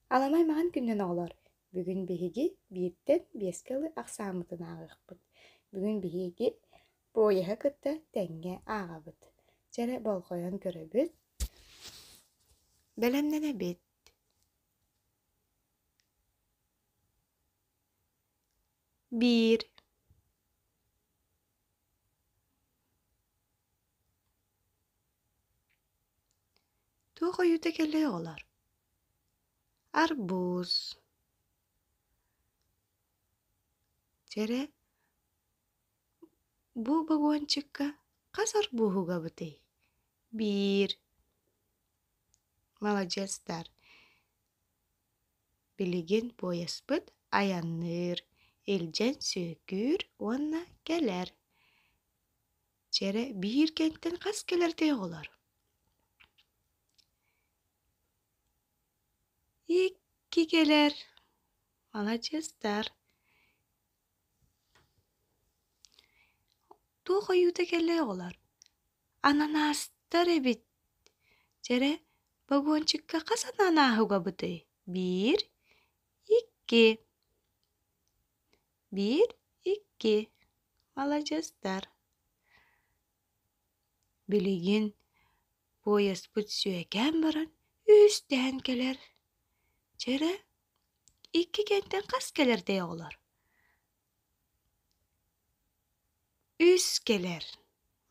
Аламай маҥан күнүнэн оҕолор! Бүгүн биһиги бииртэн биэскэ дылы ахсааммытын ааҕыахпыт. Бүгүн биһиги поеһы кытта тэҥҥэ ааҕабыт. Чэ эрэ болҕойон көрөбүт. Бэлэмнэнэбит. Биир Туох ойуута кэллэй оҕолор? Арбуз. Дьэ эрэ, бу богуончукка хас арбуз угабытый? Биир. Маладьыастар. Билигин поезпыт айанныыр, илдьэн сүөкүүр уонна кэлэр. Дьэ эрэ, биир кэнтэн хас кэлэртэй оҕолор? Икки кэлэр. Маладьыастар. Туох ойуута кэллэй оҕолор? Ананастар эбит. Дьэ эрэ, вагончикка хас ананааһы угабытый? Биир, икки. Биир, икки. Маладьыастар. Билигин поезпыт сүөкээн баран үстээн кэлэр. Дьэ эрэ, икки кэнтэн хас кэлэртэй оҕолор? Үс кэлэр.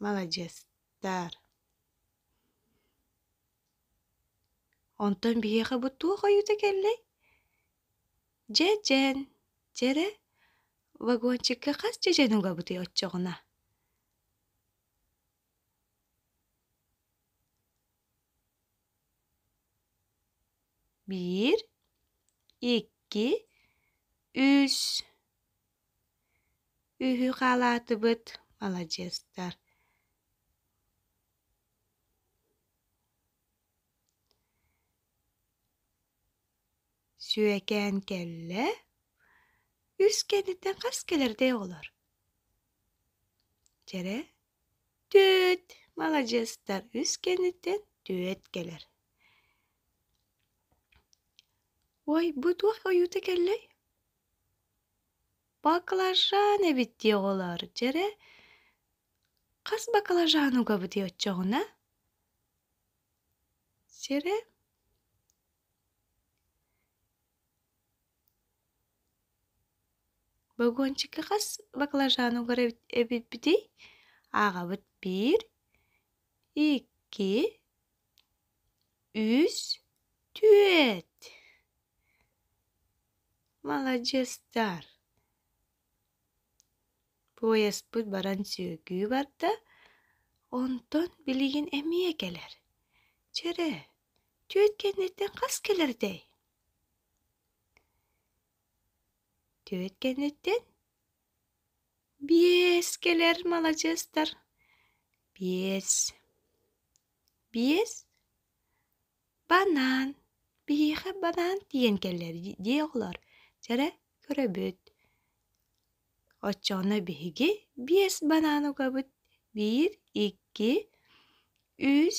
Маладьыастар. Онтон биһиэхэ бу туох ойуута кэллэй? Дьэдьэн, дьэ эрэ, вагончикка хас дьэдьэн угабытый оччоҕуна? Биир, икки, үс. Үһү хаалаатыбыт, маладьыастар. Сүөкээн кэллэ, үс кэнниттэн хас кэлэртэй оҕолор? Дьэ эрэ, түөрт, маладьыастар, үс кэнниттэн түөрт кэлэр. Ой, бу туох ойуута кэллэй? Баклажан эбит дии оҕолор, дьэ эрэ, хас баклажан угабытый оччоҕуна? Дьэ эрэ Вагончикка хас баклажан угар эбиппитий? Ааҕабыт биир, икки, үс, түөрт. Маладьыастар. Поезпыт баран сүөкүү барда, онтон билигин эмиэ кэлэр. Чэ эрэ, түөрт кэнниттэн хас кэлэртэй? Түөрт кэнниттэн биэс кэлэр, маладьыастар. Биэс. Биэс банан. Биһиэхэ банан тиийэн кэллэр дии оҕолор. Чэ эрэ, көрөбүт. Оччоҕуна биһиги биэс банан угабыт. Биир, икки, үс,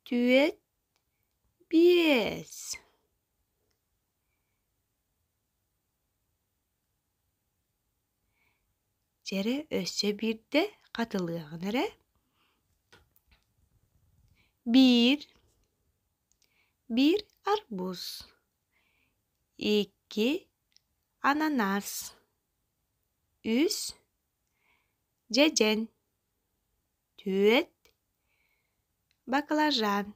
түөрт, биэс. Дьэ эрэ, өссө биирдэ хатылыаҕын эрэ. Биир, биир арбуз, икки ананас, үс дьэдьэн, түөрт баклажан,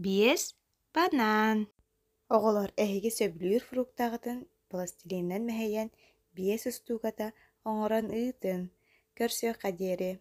биэс банан. Оҕолор, эһиги сөбүлүүр фруктаҕытын пластилинынан мэһийэн биэс устууката оҥорон ыытыҥ. Көрсүөххэ диэри.